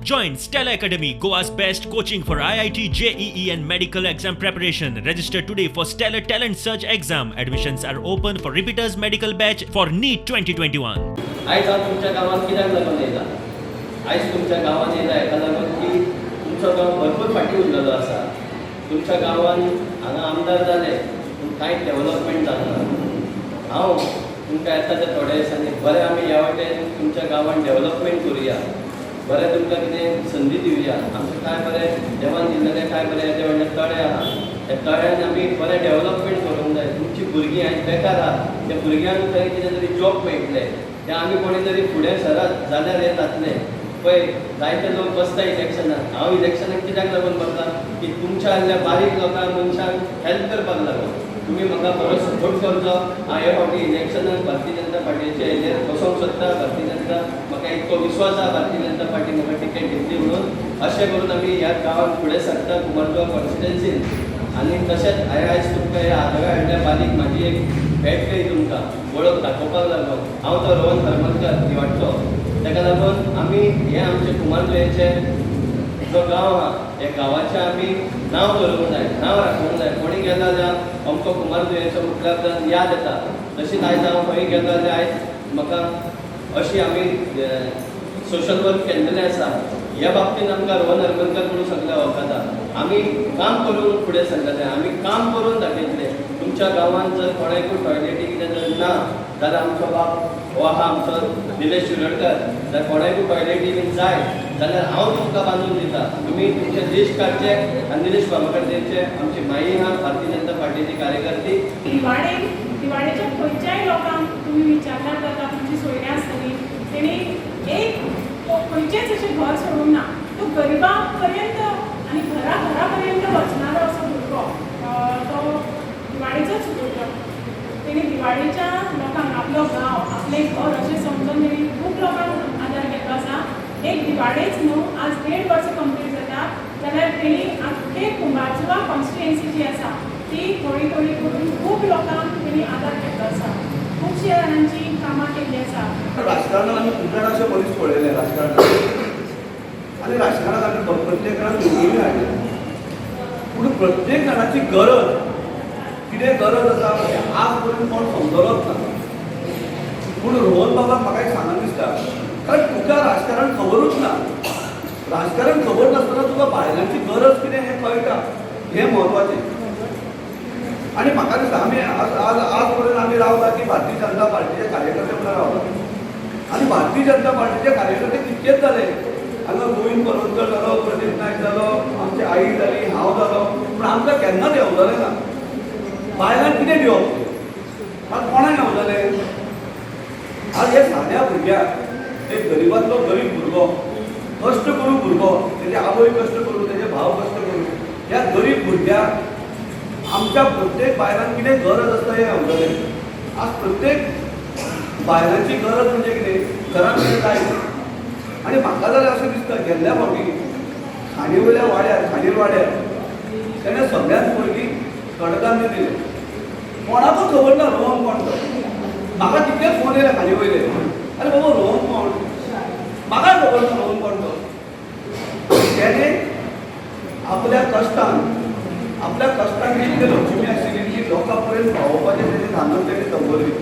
Join Stellar Academy, Goa's best coaching for IIT, JEE, and medical exam preparation. Register today for Stellar Talent Search exam. Admissions are open for repeaters medical batch for NEET 2021. आयज हांव तुमच्या गांवांत कित्याक लागून येयला? आयज तुमच्या गांवांत येयला हेका लागून की तुमचो गांव भरपूर फाटीं उरलेलो आसा. तुमच्या गांवांत हांगा आमदार जाले पूण कांय डेवलपमेंट जालें ना. हांव तुमकां येता त्या थोड्या दिसांनी बरें आमी ह्या वाटेन तुमच्या गांवांत डेवलपमेंट करुया, बरें तुमकां कितें संदी दिवया. आमचें कांय बरें देवान दिल्लेलें कांय बरें येदें व्हडलें तळें आहा. त्या तळ्यान आमी बरें डेवलपमेंट करूंक जाय. तुमची भुरगीं आयज बेकार आहा, त्या भुरग्यांक थंय कितें तरी जॉब मेळटले. ते आमी कोणी तरी फुडें सरत जाल्यार हें जातलें. पळय, जायते लोक बसता इलेक्शनाक. हांव इलेक्शनाक कित्याक लागून बसता की तुमच्या आहल्या बारीक लोकांक, मनशांक हेल्प करपाक लागून. तुमी म्हाका बरो सपोर्ट करचो. हांव हे फावटी इलेक्शनाक भारतीय जनता पार्टीचे हेजेर बसोंक सोदता. भारतीय जनता म्हाका इतको विश्वास आहा, भारतीय जनता पार्टी म्हाका टिकेट दितली म्हणून. अशें करून आमी ह्या गांवांत फुडें सरता कुमारजुंवा कॉन्स्टिट्युएन्सीन. आनी तशेंच हांवें आयज तुमकां ह्या आदोळ्या हाडल्या बारीक म्हाजी एक भेट कही तुमकां वळख दाखोवपाक लागून. हांव तो रोहन हरमलकर दिवाडचो. ताका लागून आमी हे आमचे कुमारजुंवेचे जो गांव आहा, ह्या गांवाचें आमी नांव दवरूंक जाय, नांव राखूंक जाय. कोणी गेलो जाल्यार अमको कुमारजुंवेचो म्हटल्यार याद येता. तशीच आयज हांव खंय गेलो जाल्यार आयज म्हाका अशी आमी सोशल वर्क केल्लेलें आसा. ह्या बाबतींत आमकां रोहन हरमलकर म्हणून सगळे वळखता. आमी काम करून फुडें सरलेले, आमी काम करून दाखयतले. तुमच्या गांवांत जर कोणाकूय टॉयलेटी कितें जर ना जाल्यार आमचो बाब हो आहा आमचो निलेश शिरोडकर. जर कोणाकूय टॉयलेटी बीन जाय जाल्यार हांव तुमकां बांदून दिता. तुमी तुमचें लिस्ट काडचें आनी निलेश बाबा कडेन दिवचें. आमची माई आहा, भारतीय जनता पार्टीची कार्यकर्ती. दिवाडे दिवाडेच्या खंयच्याय लोकांक तुमी विचारल्यार जाता, तुमची सोयऱ्यां आसतली. तेणी एक खंयचेंच अशें घर सोडूंक ना. तो गरिबा पर्यंत आनी घरा घरा पर्यंत वचणारो असो भुरगो. तो दिवाडेचोच भुरगो. तेणी दिवाडेच्या लोकांक आपलो गांव, आपलें घर अशें समजून तेणी खूब लोकांक आदार केल्लो आसा. एक दिवाडेच न्हू, आज देड वर्सां कंप्लीट जाता जाल्यार तेणी आख्खे कुंभारजुवा कॉन्स्टिट्युएन्सी जी आसा ती थोडी थोडी करून खूब लोकांक तेणी आदार केल्लो आसा. खुबश्या जाणांची कामां केल्ली आसा. राजकारणात आमी खूब जाणां अशे मनीस पळयले राजकारणात आनी राजकारणात आमी प्रत्येक जाणाक निवडून हाडले, पूण प्रत्येक जाणाची गरज कितें गरज आसा हें आज पर्यंत कोण समजलोच ना. पूण रोहन बाबाक म्हाका एक सांगन दिसता, कारण तुका राजकारण खबरूच ना. राजकारण खबर नासतना तुका बायलांची गरज कितें हें कळटा, हें म्हत्वाचें. आनी म्हाका दिसता आमी आज आज आज पर्यंत आमी रावता की भारतीय जनता पार्टीचे कार्यकर्ते म्हणून रावता आनी भारतीय जनता पार्टीचे कार्यकर्ते कितकेच जाले. हांगा गोविंद पर्वतकर जालो, प्रदीप नायक जालो, आमची आई जाली, हांव जालो, पूण आमकां केन्नाच येवजलें ना बायलांक कितें दिवप. आज कोणाक येवजलें? आज हे साद्या भुरग्याक, एक गरिबांतलो गरीब भुरगो, कश्ट करून भुरगो, तेजे आवय कश्ट करून, तेजे भाव कश्ट करून, ह्या गरीब भुरग्याक आमच्या प्रत्येक बायलांक कितें गरज आसता हें येवजलें. आज प्रत्येक बायलांची गरज म्हणजे कितें, घरांत कितें जाय. आनी म्हाका जाल्यार अशें दिसता, गेल्ल्या फावटी खांडी वयल्या वाड्यार, खांडीर वाड्यार तेणें सगळ्यांत पयलीं कडधान्य दिलें. कोणाकूच खबर ना रोहन कोण तो. म्हाका कितले फोन येयले खांडी वयले, आरे बाबा, रोहन कोण? म्हाका खबर ना रोहन कोण तो. तेणें आपल्या कश्टान, आपल्या कश्टान इतली लक्ष्मी आशिल्ली की लोकां पर्यंत पावोवपाचें तेजें धानक तेणें दवरली.